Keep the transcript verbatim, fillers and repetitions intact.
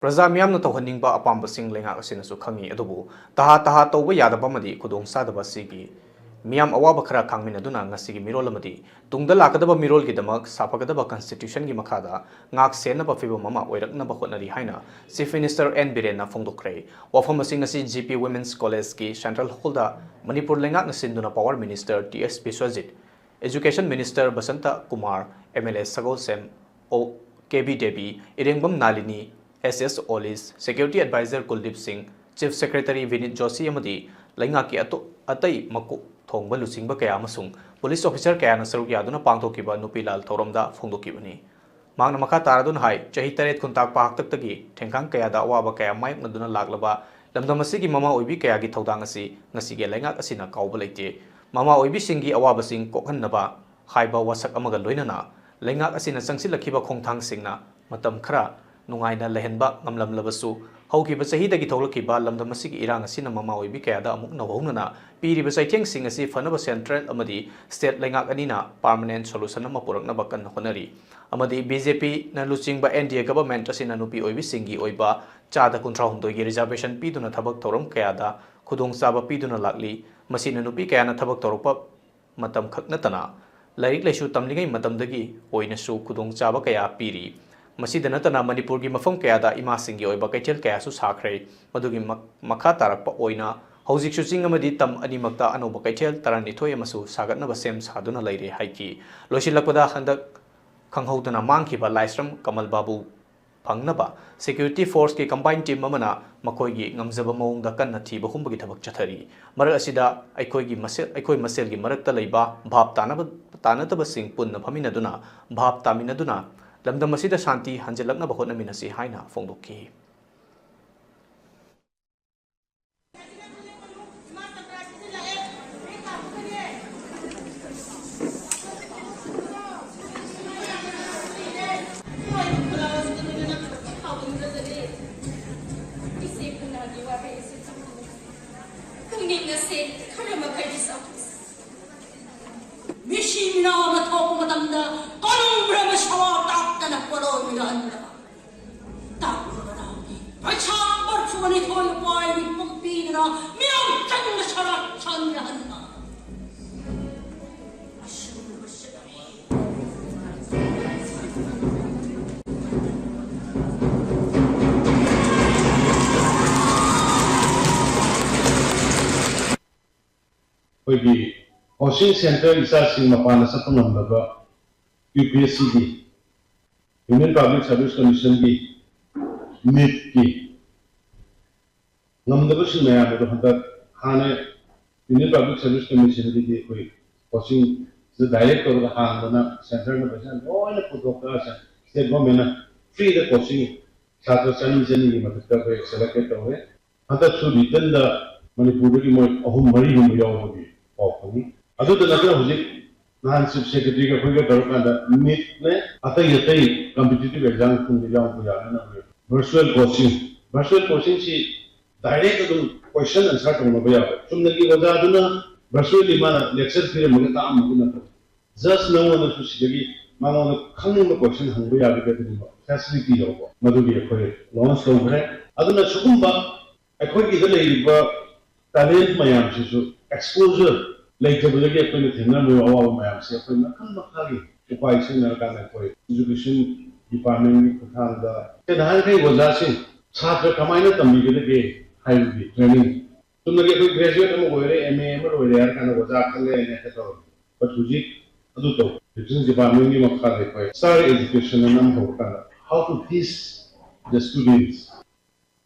ꯄ꯭ꯔꯖꯥ ꯃꯤꯌꯥꯝꯅ ꯇꯧꯍꯟꯅꯤꯡꯕ ꯑꯄꯥꯝꯕꯁꯤꯡ ꯂꯩꯉꯥꯛ ꯑꯁꯤꯅꯁꯨ ꯈꯪꯏ꯫ ꯑꯗꯨꯕꯨ ꯇꯍꯥ ꯇꯍꯥ ꯇꯧꯕ ꯌꯥꯗꯕ ꯑꯃꯗꯤ ꯈꯨꯗꯣꯡꯆꯥꯗꯕ ꯑꯁꯤꯒꯤ ꯃꯤꯌꯥꯝ ꯑꯋꯥꯕ ꯈꯔ ꯈꯥꯡꯃꯤꯟꯅꯗꯨꯅ ꯉꯁꯤꯒꯤ ꯃꯤꯔꯣꯜ ꯑꯃꯗꯤ ꯇꯨꯡꯗ ꯂꯥꯛꯀꯗꯕ ꯃꯤꯔꯣꯜꯒꯤꯗꯃꯛ ꯁꯥꯐꯒꯗꯕ constitutionꯒꯤ ꯃꯈꯥꯗ ꯉꯥꯛ ꯁꯦꯟꯅꯕ ꯐꯤꯕꯝ ꯑꯃ ꯑꯣꯏꯔꯛꯅꯕ ꯍꯣꯠꯅꯔꯤ ꯍꯥꯏꯅ Chief Minister N ꯕꯤꯔꯦꯟꯅ ꯐꯣꯡꯗꯣꯛꯈ꯭ꯔꯦ꯫ ꯋꯥꯐꯝ ꯑꯁꯤ ꯉꯁꯤ G P Women's Collegeꯀꯤ Central Hallꯗ Manipur ꯂꯩꯉꯥꯛꯅ ꯁꯤꯟꯗꯨꯅ Power Minister T S Biswajit, Education Minister Basanta Kumar, M L A Sagolsem, O K B Devi, ꯏꯔꯦꯡꯕꯝ ꯅꯥꯂꯤꯅꯤ, S S ꯑꯣꯂꯤꯁ, Security Advisor ꯀꯨꯜꯗꯤꯞ ꯁꯤꯡ, Chief Secretary ꯚꯤꯅꯤꯠ ꯖꯣꯁꯤ ꯑꯃꯗꯤ ꯂꯩꯉꯥꯛꯀꯤ ꯑꯇꯣ-, ꯑꯇꯩ ꯃꯀꯣꯛ ꯊꯣꯡꯕ ꯂꯨꯆꯤꯡꯕ ꯀꯌꯥ ꯑꯃꯁꯨꯡ police officer ꯀꯌꯥꯅ ꯁꯔꯨꯛ ꯌꯥꯗꯨꯅ ꯄꯥꯡꯊꯣꯛꯈꯤꯕ ꯅꯨꯄꯤ ꯂꯥꯜ ꯊꯧꯔꯝꯗ ꯐꯣꯡꯗꯣꯛꯈꯤꯕꯅꯤ꯫ ꯃꯍꯥꯛꯅ ꯃꯈꯥ ꯇꯥꯔꯗꯨꯅ ꯍꯥꯏ, ꯆꯍꯤ ꯇꯔꯦꯠ ꯈꯨꯟꯇꯥꯛꯄ ꯍꯥꯛꯇꯛꯇꯒꯤ ꯊꯦꯡꯈꯥꯡ ꯀꯌꯥꯗ ꯑꯋꯥꯕ ꯀꯌꯥ ꯃꯥꯌꯣꯛꯅꯗꯨꯅ ꯂꯥꯛꯂꯕ ꯂꯝꯗꯝ ꯑꯁꯤꯒꯤ ꯃꯃꯥ ꯑꯣꯏꯕꯤ ꯀꯌꯥꯒꯤ ꯊꯧꯗꯥꯡ ꯑꯁꯤ ꯉꯁꯤꯒꯤ ꯂꯩꯉꯥꯛ ꯑꯁꯤꯅ ꯀꯥꯎꯕ ꯂꯩꯇꯦ꯫ ꯃꯃꯥ ꯑꯣꯏꯕꯤꯁꯤꯡꯒꯤ ꯑꯋꯥꯕꯁꯤꯡ ꯀꯣꯛꯍꯟꯅꯕ ꯍꯥꯏꯕ ꯋꯥꯁꯛ ꯑꯃꯒ ꯂꯣꯏꯅꯅ ꯂꯩꯉꯥꯛ ꯑꯁꯤꯅ ꯆꯪꯁꯤꯜꯂꯛꯈꯤꯕ ꯈꯣꯡꯊꯥꯡꯁꯤꯡꯅ ꯃꯇꯝ ꯈꯔ ꯅꯨꯡꯉꯥꯏꯅ ꯂꯩꯍꯟꯕ ꯉꯝꯂꯝꯂꯕꯁꯨ, ꯍꯧꯈꯤꯕ ꯆꯍꯤꯗꯒꯤ ꯊꯣꯛꯂꯛꯈꯤꯕ ꯂꯝꯗꯝ ꯑꯁꯤꯒꯤ ꯏꯔꯥꯡ ꯑꯁꯤꯅ ꯃꯃꯥ ꯑꯣꯏꯕꯤ ꯀꯌꯥꯗ ꯑꯃꯨꯛ ꯅꯧꯍꯧꯅꯅ ꯄꯤꯔꯤꯕ ꯆꯩꯊꯦꯡꯁꯤꯡ ꯑꯁꯤ ꯐꯅꯕ central ꯑꯃꯗꯤ state ꯂꯩꯉꯥꯛ ꯑꯅꯤꯅ permanent solution ꯑꯃ ꯄꯨꯔꯛꯅꯕ ꯀꯟꯅ ꯍꯣꯠꯅꯔꯤ꯫ ꯑꯃꯗꯤ B J P ꯅ ꯂꯨꯆꯤꯡꯕ N D A government ꯑꯁꯤꯅ ꯅꯨꯄꯤ ꯑꯣꯏꯕꯤꯁꯤꯡꯒꯤ ꯑꯣꯏꯕ ꯆꯥꯗ ꯀꯨꯟꯊ꯭ꯔꯥ ꯍꯨꯝꯗꯣꯏꯒꯤ reservation ꯄꯤꯗꯨꯅ ꯊꯕꯛ ꯊꯧꯔꯝ ꯀꯌꯥꯗ ꯈꯨꯗꯣꯡꯆꯥꯕ ꯄꯤꯗꯨꯅ ꯂꯥꯛꯂꯤ꯫ ꯃꯁꯤꯅ ꯅꯨꯄꯤ ꯀꯌꯥꯅ ꯊꯕꯛ ꯇꯧꯔꯛꯄ ꯃꯇꯝ ꯈꯛ ꯅꯠꯇꯅ ꯂꯥꯏꯔꯤꯛ ꯂꯥꯏꯁꯨ ꯇꯝꯂꯤꯉꯩ ꯃꯇꯝꯗꯒꯤ ꯑꯣꯏꯅꯁꯨ ꯈꯨꯗꯣꯡꯆꯥꯕ ꯀꯌꯥ ꯄꯤꯔꯤ꯫ ꯃꯁꯤꯗ ꯅꯠꯇꯅ ꯃꯅꯤꯄꯨꯔꯒꯤ ꯃꯐꯝ ꯀꯌꯥꯗ ꯏꯃꯥꯁꯤꯡꯒꯤ ꯑꯣꯏꯕ ꯀꯩꯊꯦꯜ ꯀꯌꯥꯁꯨ ꯁꯥꯈ꯭ꯔꯦ꯫ ꯃꯗꯨꯒꯤ ꯃꯛ-, ꯃꯈꯥ ꯇꯥꯔꯛꯄ ꯑꯣꯏꯅ ꯍꯧꯖꯤꯛꯁꯨ ꯆꯤꯡ ꯑꯃꯗꯤ ꯇꯝ ꯑꯅꯤꯃꯛꯇ ꯑꯅꯧꯕ ꯀꯩꯊꯦꯜ ꯇꯔꯥꯅꯤꯊꯣꯏ ꯑꯃꯁꯨ ꯁꯥꯒꯠꯅꯕ ꯁꯦꯝ ꯁꯥꯗꯨꯅ ꯂꯩꯔꯦ ꯍꯥꯏꯈꯤ꯫ ꯂꯣꯏꯁꯤꯜꯂꯛꯄꯗ ꯍꯟꯗꯛ ꯈꯪꯍꯧꯗꯅ ꯃꯥꯡꯈꯤꯕ ꯂꯥꯏꯁ꯭ꯔꯝ ꯀꯃꯜ ꯕꯥꯕꯨ ꯐꯪꯅꯕ security forceꯀꯤ combined team ꯑꯃꯅ ꯃꯈꯣꯏꯒꯤ ꯉꯝꯖꯕ ꯃꯑꯣꯡꯗ ꯀꯟꯅ ꯊꯤꯕ ꯍꯨꯝꯕꯒꯤ ꯊꯕꯛ ꯆꯠꯊꯔꯤ꯫ ꯃꯔꯛ ꯑꯁꯤꯗ ꯑꯩꯈꯣꯏꯒꯤ ꯃꯁꯦꯜ, ꯑꯩꯈꯣꯏ ꯃꯁꯦꯜꯒꯤ ꯃꯔꯛꯇ ꯂꯩꯕ ꯚꯥꯞ ꯇꯥꯅꯕ, ꯇꯥꯅꯗꯕꯁꯤꯡ ꯄꯨꯟꯅ ꯐꯝꯃꯤꯟꯅꯗꯨꯅ ꯚꯥꯞ ꯇꯥꯃꯤꯟꯅꯗꯨꯅ ꯂꯝꯗꯝ ꯑꯁꯤꯗ ꯁꯥꯟꯇꯤ ꯍꯟꯖꯤꯜꯂꯛꯅꯕ ꯍꯣꯠꯅꯃꯤꯟꯅꯁꯤ ꯍꯥꯏꯅ ꯐꯣꯡꯗꯣꯛꯈꯤ꯫ ꯄꯨꯛꯅꯤꯡ ꯑꯁꯦ ꯈꯔ ꯃꯈꯩꯗꯤ ꯆꯥꯎꯊꯣꯛꯁꯤ꯫ ꯃꯤꯁꯤ ꯃꯤꯅꯥ ꯑꯃ ꯊꯣꯛꯄ ꯃꯇꯝꯗ ꯀꯣꯅꯨꯡ ꯕ꯭ꯔꯍꯃ ꯁꯚꯥ ꯇꯥꯛꯇꯅ ꯄꯣꯠꯂꯣꯏ ꯃꯤꯔꯥꯟꯗ ꯇꯥꯛꯂꯨꯔꯕꯅ ꯅꯤꯊꯣꯏ ꯂꯨꯄꯥ ꯅꯤꯐꯨ ꯄꯤꯗꯅ ꯃꯤꯌꯥꯝ ꯆꯪꯅ ꯁꯔꯥꯛ ꯁꯟꯒꯦ ꯍꯟꯅ ꯑꯁꯤꯒꯨꯝꯂꯕ ꯆꯠꯅꯕꯤ꯫ ꯑꯩꯈꯣꯏꯒꯤ ꯀꯣꯆꯤꯡ ꯁꯦꯟꯇꯔ ꯏꯆꯥꯁꯤꯡ ꯃꯄꯥꯟꯗ ꯆꯠꯄ ꯉꯝꯗꯕ ꯌꯨ ꯄꯤ ꯑꯦꯁ ꯁꯤꯒꯤ, Union Public Service Commissionꯒꯤ, ꯅꯤꯠꯀꯤ ꯉꯝꯗꯕꯁꯤꯡ ꯃꯌꯥꯝ ꯑꯗꯣ ꯍꯟꯗꯛ ꯍꯥꯟꯅ Union Public Service Commissionꯒꯤꯗꯤ ꯑꯩꯈꯣꯏ ꯀꯣꯆꯤꯡꯁꯤꯗ ꯗꯥꯏꯔꯦꯛ ꯇꯧꯔꯒ ꯍꯥꯡꯗꯅ ꯁꯦꯟꯇꯔꯅ ꯄꯩꯁꯥ ꯂꯣꯏꯅ ꯄꯨꯊꯣꯛꯇꯅ ꯁ꯭ꯇꯦꯠ ꯒꯣꯔꯃꯦꯟꯅ ꯐ꯭ꯔꯤꯗ ꯀꯣꯆꯤꯡ ꯁꯥꯇ꯭ꯔ ꯆꯅꯤ ꯆꯅꯤꯒꯤ ꯃꯊꯛꯇ ꯑꯩꯈꯣꯏ ꯁꯦꯂꯦꯛꯇꯦꯠ ꯇꯧꯔꯦ꯫ ꯍꯟꯗꯛꯁꯨ ꯔꯤꯇꯟꯗ ꯃꯅꯤꯄꯨꯔꯗꯒꯤ ꯃꯣꯏ ꯑꯍꯨꯝ ꯃꯔꯤꯒꯨꯝꯕ ꯌꯥꯎꯕꯒꯤ ꯄꯥꯎ ꯐꯪꯉꯤ꯫ ꯑꯗꯨꯗ ꯅꯠꯇꯅ ꯍꯧꯖꯤꯛ ꯅꯍꯥꯟ ꯆꯤꯐ ꯁꯦꯀ꯭ꯔꯦꯇꯔꯤꯒ ꯑꯩꯈꯣꯏꯒ ꯇꯧꯔꯀꯥꯟꯗ ꯅꯤꯠꯅꯦ, ꯑꯇꯩ ꯑꯇꯩ ꯀꯝꯄꯤꯇꯤꯇꯤꯚ ꯑꯦꯛꯖꯥꯝꯁꯤꯡꯗ ꯌꯥꯎꯕ ꯌꯥꯅꯅꯕ ꯚꯔꯆꯨꯋꯦꯜ ꯀꯣꯆꯤꯡ, ꯚꯔꯆꯨꯋꯦꯜ ꯀꯣꯆꯤꯡꯁꯤ ꯗꯥꯏꯔꯦꯛ ꯑꯗꯨꯝ ꯀꯣꯏꯁꯟ ꯑꯟꯁꯔ ꯇꯧꯅꯕ ꯌꯥꯕ, ꯆꯨꯝꯅꯒꯤ ꯑꯣꯖꯥꯗꯨꯅ ꯚꯔꯆꯨꯋꯦꯜꯂꯤ ꯃꯥꯅ ꯂꯦꯛꯆꯔ ꯄꯤꯔꯝꯃꯒ ꯇꯥꯛꯑꯝꯕꯗꯨ ꯅꯠꯇꯕ, ꯖꯁ ꯅꯉꯣꯟꯗꯁꯨ ꯁꯤꯗꯒꯤ ꯃꯉꯣꯟꯗ ꯈꯪꯅꯤꯡꯕ ꯀꯣꯏꯁꯟ ꯍꯪꯕ ꯌꯥꯕꯒꯤ ꯑꯗꯨꯒꯨꯝꯕ ꯐꯦꯁꯤꯂꯤꯇꯤ ꯌꯧꯕ, ꯃꯗꯨꯒꯤ ꯑꯩꯈꯣꯏ ꯂꯣꯟꯁ ꯇꯧꯈ꯭ꯔꯦ꯫ ꯑꯗꯨꯅ ꯁꯤꯒꯨꯝꯕ ꯑꯩꯈꯣꯏꯒꯤꯗ ꯂꯩꯔꯤꯕ ꯇꯦꯂꯦꯟꯠ ꯃꯌꯥꯝꯁꯤꯁꯨ ꯑꯦꯛꯁꯄꯣꯖꯔ ꯂꯩꯇꯕꯗꯒꯤ ꯑꯩꯈꯣꯏꯅ ꯊꯦꯡꯅꯔꯝꯂꯤꯕ ꯑꯋꯥꯕ ꯃꯌꯥꯝꯁꯦ ꯑꯩꯈꯣꯏ ꯃꯈꯜ ꯃꯈꯥꯒꯤ ꯎꯄꯥꯏ ꯁꯤꯖꯤꯟꯅꯔꯀꯥꯟꯗ ꯑꯩꯈꯣꯏ ꯏꯖꯨꯀꯦꯁꯟ ꯗꯤꯄꯥꯔꯠꯃꯦꯟꯒꯤ ꯈꯨꯠꯊꯥꯡꯗ ꯅꯍꯥꯟꯈꯩ ꯑꯣꯖꯥꯁꯤꯡ ꯁꯥꯇ꯭ꯔ ꯀꯃꯥꯏꯅ ꯇꯝꯕꯤꯒꯗꯒꯦ ꯍꯥꯏꯕꯒꯤ ꯇ꯭ꯔꯦꯅꯤꯡ, ꯆꯨꯝꯅꯒꯤ ꯑꯩꯈꯣꯏ ꯒ꯭ꯔꯦꯖꯨꯋꯦꯠ ꯑꯃ ꯑꯣꯏꯔꯦ, ꯑꯦꯝ ꯑꯦ ꯑꯃ ꯂꯣꯏꯔꯦ ꯍꯥꯏꯔ ꯀꯥꯟꯗ ꯑꯣꯖꯥ ꯈꯜꯂꯦ ꯍꯥꯏꯅ ꯍꯦꯛꯇ ꯇꯧꯔꯝꯃꯤ꯫ But ꯍꯧꯖꯤꯛ ꯑꯗꯨ ꯇꯧ, ꯏꯖꯨꯀꯦꯁꯟ ꯗꯤꯄꯥꯔꯠꯃꯦꯟꯒꯤ ꯃꯈꯥꯗ ꯑꯩꯈꯣꯏ ꯁ꯭ꯇꯥꯔ ꯑꯦꯖꯨꯀꯦꯁꯟ ꯑꯅ ꯑꯃ ꯍꯧꯔꯀꯥꯟꯗ how to teach the students,